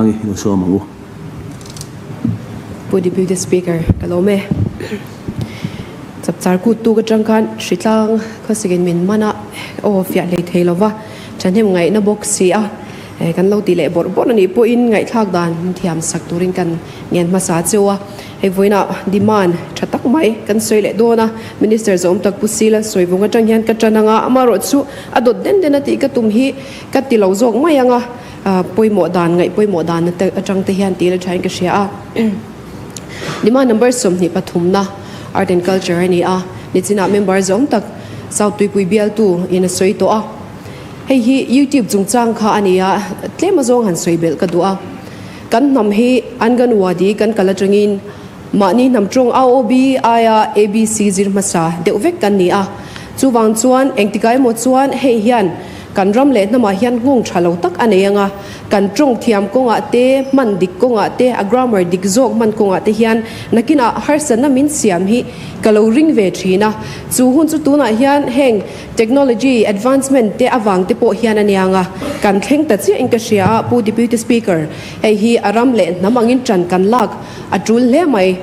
Lalnuntlangi i lo sawm ang u. Pu Deputy Speaker, ka lawm e. Chapchar kut tuk atang khan hritlang khawsikin min man a, aw fiah hlei thei lova, thahnem ngaihna bawk si a, kan lo ti leh bawrh bawrh a nih pawhin ngaihthlak dan thiam sak turin kan ngen hmasa cheu a. Hei vawiinah demand tha tak mai kan sawi leh dawn a, Minister zawm tak Pu Sila Sawivung atang hian ka tan ang a, amaherawhchu a dawt den den a tih ka tum hi ka ti lo zawk mai ang a. Pawimawh dan, ngaih pawimawh dan atang te hian tih la thain ka hria a. Demand number 23 na Art and Culture a ni a, nichinah member zawng tak South Tuipui bialtu in a sawi tawh a. Hei hi YouTube chungchang kha a ni a, tlem azawng han sawi belh ka duh a. Kan hnam hi Anganwadi kan kal atangin mahni hnam tawng AOB aia ABC zir hmasa deuh vek kan ni a. Chuvang chuan engtikah emaw chuan hei hian Kan ram leh hnamah hian nghawng tha lo tak a nei ang a, kan tawng thiam kawngah te, hman dik kawngah te, a grammar dik zawk hman kawngah te hian nakinah harsatna min siam hi ka lo ring ve thin a. Chu hun chu tunah hian heng technology advancement te avang te pawh hian a niang a, kan thleng ta chiah in ka hria a, Pu Deputy Speaker, hei hi a ram leh hnam angin tan kan lak a tul hle mai.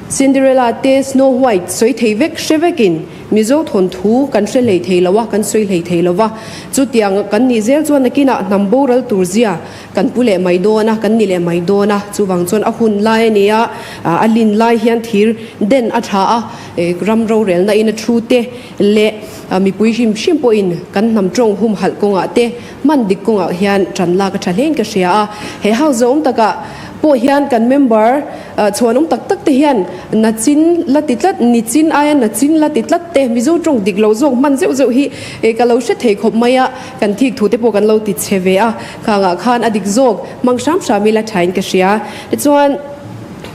Cinderella te Snow White sawi thei vek hre vekin. Mizo thawnthu kan hre hlei thei lo a, kan sawi hlei thei lo va. Chutiang kan nih zel chuan nakinah hnam boral tur zia kan pu leh mai dawn a, kan ni leh mai dawn a. Chuvang chuan a hun lai a nia, a lin lai hian thir den a tha a, ram rorelna in a thu te leh mipui hrim hrim pawhin kan hnam tawng humhalh kawngah te hman dik kawngah hian tan lak a tha hlein ka hria a. He house zawng takah pawh hian kan member Chhuan awm tak tak te hian na chin la ti tlat, ni chin aia na chin la ti tlat te, Mizo tawng dik lo zawk hman zeuh zeuh hi ka lo hre thei khawp mai a, kan thik thu te pawh kan lo ti chhe ve a, khangah khan a dik zawk hmang hram hram ila thain ka hria. Tichuan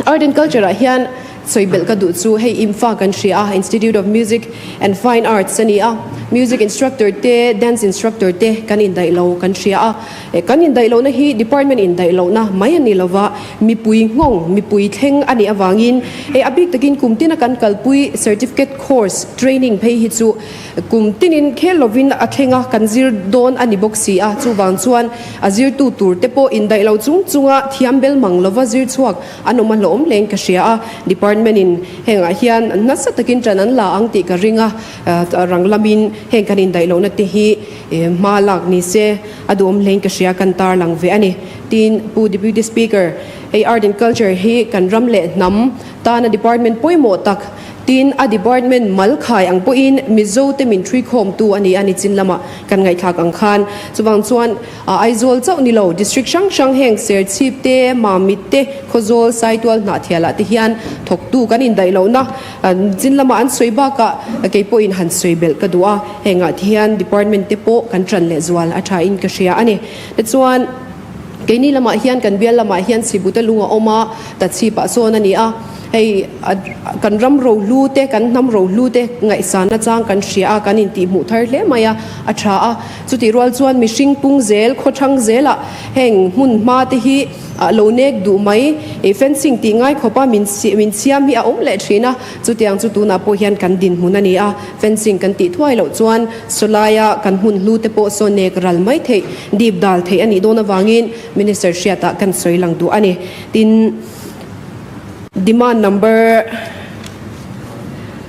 Art and Culture ah hian sawi belh ka duh chu hei IMFA kan hria a, Institute of Music and Fine Arts a ni a, Music instructor te, Dance instructor te kan indaih lo kan hria a. Kan indaih lohna hi department indaih lohna mai a ni lova, mipui nghawng, mipui thleng a nih avangin hei a bik takin kum tina kan kalpui certificate course training phei hi chu kum tinin khel lovin a thleng a, kan zir dawn a ni bawk si a, chuvang chuan a zirtu tur te pawh indaih lo chung chunga thiam bel mang lova zir chhuak an awm a hlawm hlein ka hria a, department in hengah hian nasa takin ṭan an la ang tih ka ring a, rang lamin heng kan indaih lohna te hi hma lak ni se. A duhawm hlein ka hria kan tarlang ve a ni. Tin, Pu Deputy Speaker, hei Art and Culture hi kan ram leh hnam tana department pawimawh tak, tin a department mal khai ang pawhin Mizo te min thuikhawmtu a ni a ni chin lama kan ngaihthlak ang khan. Chuvang chuan Aizawl chauh ni lo district hrang hrang heng Serchhip te, Mamit te, Khawzawl, Saitual, Hnahthialah te hian thawktu kan indaih lohna Chin lamah an sawi bakah kei pawhin han sawi belh ka duh a, hengah te hian department te pawh kan ṭan leh zual a ṭhain ka hria a ni. Tichuan, keini lamah hian kan bial lamah hian Sibuta lung a awm a, Tachhipah sawn a ni a, hei kan ram rohlu te, kan hnam rohlu te ngaihsanna chang kan hria a, kan intihhmuh thar hle mai a, a ṭha a. Chutih rual chuan mihring pung zel, khawthlang zelah heng hmun hma te hi, A lo nek duh mai. I fencing tih ngai khawpa min min siam hi a awm leh thin a, chutiang chu tunah pawh hian kan dinhmun a ni a, fencing kan tih thuai loh chuan sawlaia kan hmun hlu te pawh saw nek ral mai theih, dip dal theih a nih dawn avangin Minister hriatah kan sawi lang duh a ni. Tin, demand number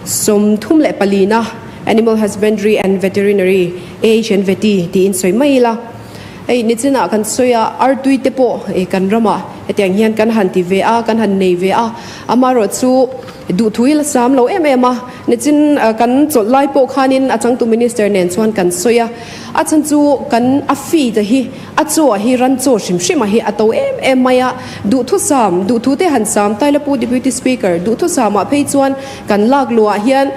34 na Animal Husbandry and Veterinary, AHNVT, tiin sawi mai ila. Hei nichinah kan sawi a, artui te pawh kan ramah hetiang hian kan han ti ve a, kan han nei ve a, amaherawhchu duhthu hi la sam lo em em a, nichin kan chawlh lai pawh khanin a changtu minister nen chuan kan sawi a, a chhan chu kan a feed a hi a chaw a hi ran chaw hrim hrim a hi a to em em mai a, duhthusam duhthu te han sam Tailapu Deputy Speaker duhthusam ah phei chuan kan lak luah hian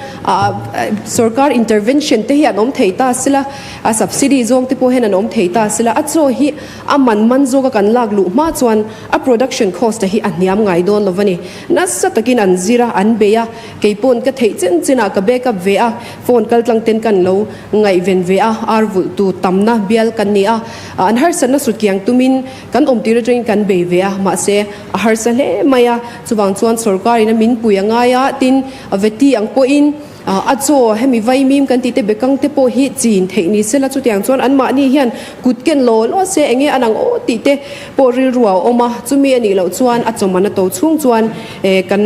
sorkar intervention te hi an awm thei ta sila. A subsidy zawng te pawh hian an awm thei ta sela, a chaw hi a man man zawka kan lak luh hma chuan a production cost a hi a hniam ngai dawn lo a ni. Nasa takin an zir a, an bei a, kei pawn ka theih chen chen ah ka back up ve a, phone kal tlang ten kan lo ngaihven ve a, ar vulh tu tamna bial kan ni a, an harsatna sut kiang tumin kan awm tir atangin kan bei ve a, mahse a harsa hle mai a, chuvang chuan sorkar in a min pui a ngai a, tin veti ang pawhin. A chaw hemi vaimim kan tih te bekang te pawh hi chin theih ni sela chutiang chuan anmahni hian kut ken law law se enge an ang aw tih te pawh rilru a awm a, chumi a nih loh chuan a chaw man a to chhung chuan kan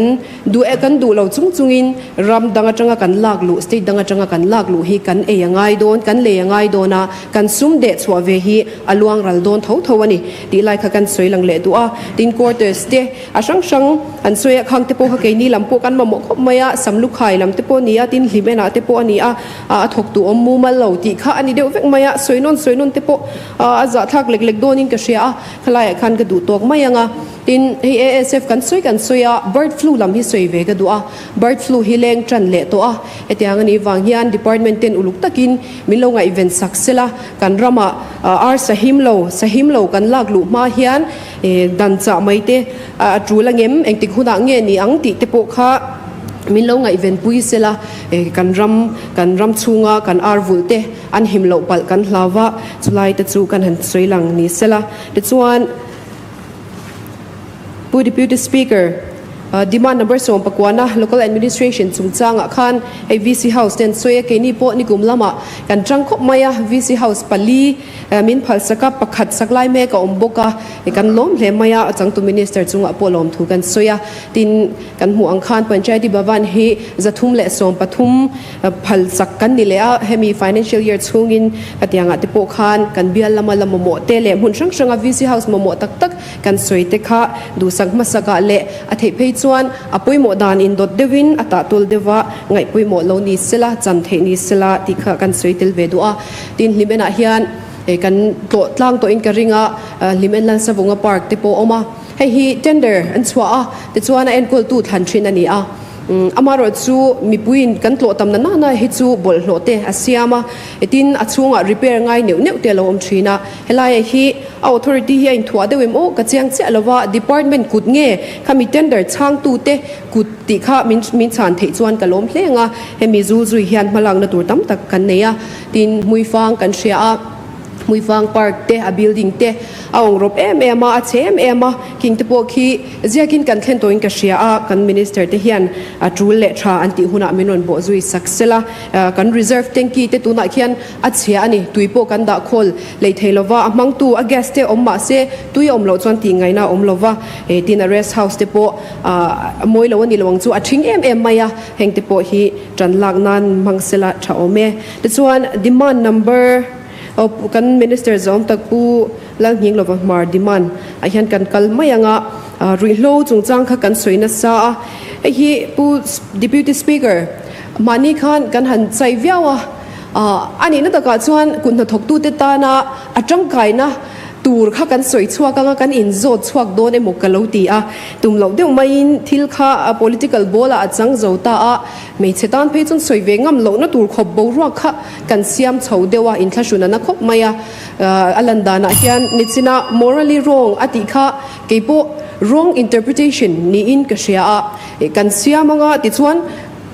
duh e kan duh lo chung chungin ram dang atanga kan lak luh state dang atanga kan lak luh hi kan ei a ngai dawn kan lei a ngai dawn a, kan sum deh chhuah ve hi a luang ral dawn tho tho a ni tih lai kha kan sawi lang leh duh a, tin quarters te A hrang hrang an sawi a, khang te pawh kha keini lam pawh kan mamawh khawp mai a, sam lukhai lam te pawh a ni a, tin hlim enah te pawh a ni a, a thawk tu awm mumal lo tih kha a ni deuh vek mai a, sawi nawn sawi nawn te pawh a zahthlak lek lek dawnin ka hria a, khalaiah khan ka duh tawk mai ang a. Tin, hei ASF kan sawi kan sawi a, bird flu lam hi sawi ve ka duh a, bird flu hi leng tan leh tawh a, hetiang a nih vang hian department ten uluk takin min lo ngaihven sak sela, kan ramah ar sahim lo, sahim lo kan lak luh hma hian, Dan chah mai te a tul angem, engtik hunah nge ni ang tih te pawh kha min lo ngaihven pui sela, kan ram, kan ram chhunga kan ar vulh te an him loh palh kan hlau va, chulai te chu kan han sawi lang ni sela. Tichuan, Pu Deputy Speaker, Demand number 19 Local Administration chungchangah khan hei VC House te an sawi a, keini pawh nikum lamah kan tang khawp mai a, VC House pali, Min phalsak a, pakhat sak lai mek a awm bawk a, kan lawm hle mai a, a changtu Minister chungah pawh lawmthu kan sawi a, tin, kan hmuh ang khan Panchayati Bhavan hi 313 phalsak kan ni leh a, hemi financial year chhungin khatiangah te pawh khan kan bial lama la mamawh te leh hmun hrang hranga VC House mamawh tak tak kan sawi te kha duhsak hmasakah leh a theih phei chuan a pawimawh dan indawt deuhin a tahtul deuha ngaih pawimawh lo ni sela, chan theih ni sela tih kha kan sawi tel ve duh a. Tin, Hlimenah hian kan tlawh tlang tawhin ka ring a, Hlimen Lalsavunga Park te pawh a awm a. Hei hi tender an chhuah a, tichuan a enkawltu thlan thin a ni a. Amaherawh chu mipuiin kan tlawh tam na nana hi chu bawlhhlawh te a siam a, tin a chhungah repair ngai neuh neuh te a lo awm thin a. Helaiah hi a authority hi a inthuah deuh em aw ka chiang chiah lo va, department kut nge khami tender chhangtute Kut tih kha min min chhan theih chuan ka lawm hle ang a, hemi zul zui hian hmalakna tur tam tak kan nei a, tin Hmuifang kan hria a, Hmuifang park te a building te a awng rawp em em a, a chhe em em a, khing te pawh khi ziakin kan thlen tawhin ka hria a, kan minister te hian a tul leh tha an tih hunah min rawn bawh zui sak sel a, kan reserve tanky te tunah khian a chhia a ni, tui pawh kan dah khawl lei thei lova, a hmangtu a gas te awm mahse tui a awm loh chuan tih ngaihna a awm lova, tin a rest house te pawh A mawi lo a ni lo ang chu a ṭhing em em mai a, heng te pawh hi ṭan lak nan hmang sela ṭha awm e. Tichuan demand number kan Minister zawm tak Pu Lalnghinglova Hmar demand ah hian kan kal mai ang a, ruihhlo chungchang kha kan sawi nasa a, hei hi Pu Deputy Speaker mahni khan kan han chai viau a, a nihna takah chuan kut hnathawktute tana a tangkaina Tur kha kan sawi chhuak anga kan inzawt chhuak dawn emaw ka lo ti a, tum loh deuh maiin thil kha political ball ah a chang zo ta a, hmeichhe tan phei chuan sawi ve ngam lohna tur khawp boruak kha kan siam chho deuh a, inthlahrun a na khawp mai a, a lan danah hian nichina morally wrong a tih kha keipawh wrong interpretation niin ka hria a, kan siam anga tichuan.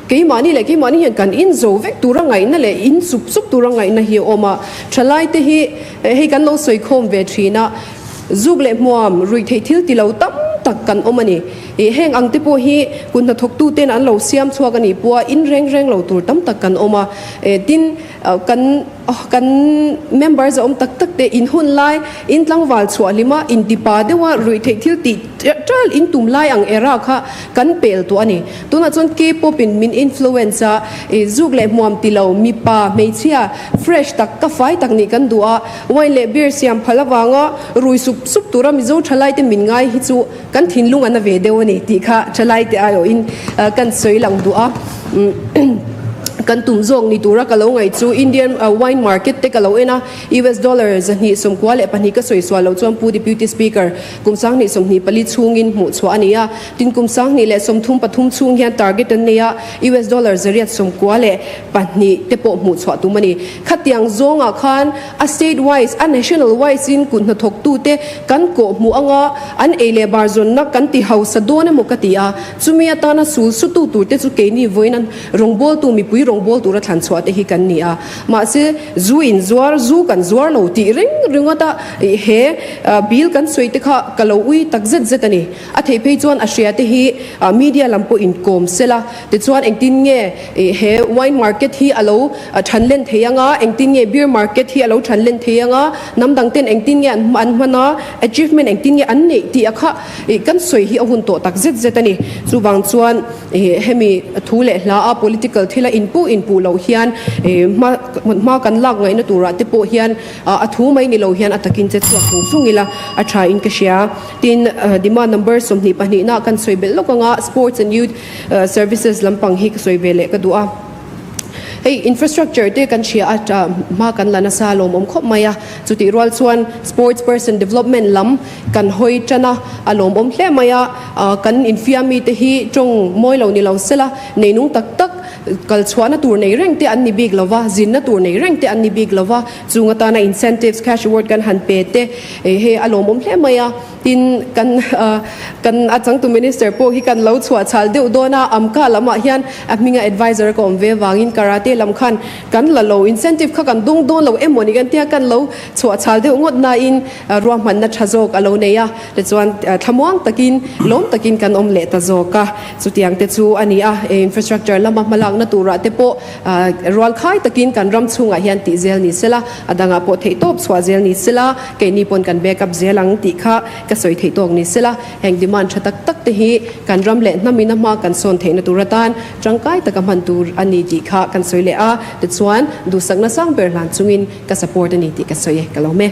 Keimahni leh keimahni hian kan in zo vek tura ngaihna leh in chup chup tura ngaihna hi a awm a. Thalaite hi hei kan lo sawi khawm ve thin a, zuk leh hmuam, ruihtheih thil ti lo tam tak kan awm a ni. Ih heng ang te pawh hi kut hnathawktu ten an lo siam chhuak a nih pawh a in reng reng lo tur tam tak kan awm a. Tin, kan kan member za awm tak tak te in hun lai, in tlangval chhuah hlim a, in tipa deuh a, ruihtheih thil tih ṭal in tum lai ang era kha kan pel tawh a ni. Tunah chuan K-pop in min influence a, ih zuk leh hmuam ti lo, mipa, hmeichhia fresh tak, ka fai tak nih kan duh a, wine leh beer siam phal avanga rui sup sup tura Mizo ṭhalaite min ngai hi chu kan thinlung a na ve deuh a ni tih kha ṭhalaite aiawhin kan sawi lang duh a. Kan tum zawk ni tura ka lo ngaih chu Indian wine market te ka lo en a, US dollar 294 ka sawi sual loh chuan Pu Deputy Speaker kum 2024 chhungin hmuh chhuah a ni a, tin kum 2033 chhung hian target an nei a, US dollar 892 te pawh hmuh chhuah tum a ni. Khatiang zawngah khan a state wise, a national wise in kut hnathawk tute kan kawh hmuh anga an ei leh bar zawnna kan ti hausa dawn emaw ka ti a, chumi atana sul sutu turte chu keini vawiin an rawngbawltu mipui rawng. rawngbawl tura thlan chhuah te hi kan ni a. Mahse, zu in zuar, zu kan zuar lo tih reng ringawt a, he bill kan sawi te kha ka lo ui tak zet zet a ni. A theih phei chuan a hria te hi media lam pawh inkawm sela, tichuan engtin nge he wine market hi a lo than len thei anga, engtin nge beer market hi a lo than len thei anga, hnam dang ten engtin nge an hman a, achievement engtin nge an neih tih a kha kan sawi hi a hun tawh tak zet zet a ni. Chuvang chuan hemi thu leh hla a political thila inpuh inpuh loh hian hma hma kan lak ngaihna turah te pawh hian a thu mai ni lo hian a takin che chhuak chung chung ila a tha in ka hria. Tin, demand number 22 na kan sawi belh lawk anga Sports and Youth Services lampang hi ka sawi ve leh ka duh a. Hei infrastructure te kan hria a, hma kan la nasa lawmawm khawp mai a. Chutih rual chuan sports person development lam kan hawi tan a, a lawmawm hle mai a. Kan infiam mite hi tawng mawi lo ni lo sela, neinung tak tak kal chhuahna tur nei reng te an ni bik lo va, zinna tur nei reng te an ni bik lo va. Chung atana incentives, cash award kan han pe te hei a lawmawm hle mai a. Tin, kan kan a changtu Minister pawh hi kan lo chhuah chhal deuh dawn a, Amka lamah hian a hminga advisor ka awm ve avangin Karate lam khan kan la lo, incentive kha kan dawng dawn lo emaw ni kan tia kan lo chhuah chhal deuh ngawt nain ruahmanna tha zawk a lo nei a, tichuan thlamuang takin lawm takin kan awm leh ta zawk a, chutiang te chu a ni a, infrastructure lama hmalakna turah te pawh Rualkhai takin kan ram chhungah hian tih zel ni sela, a dangah pawh theihtawp chhuah zel ni sela, keini pawn kan backup zel ang tih kha ka sawi theih tawk ni sela, heng demand tha tak tak te hi kan ram leh hnam in a hma kan sawn theihna tur atan tangkai taka hman tur a ni tih kha kan sawi leh a, tichuan duhsakna sang ber hlan chungin ka support a ni tih ka sawi e, ka lawm e.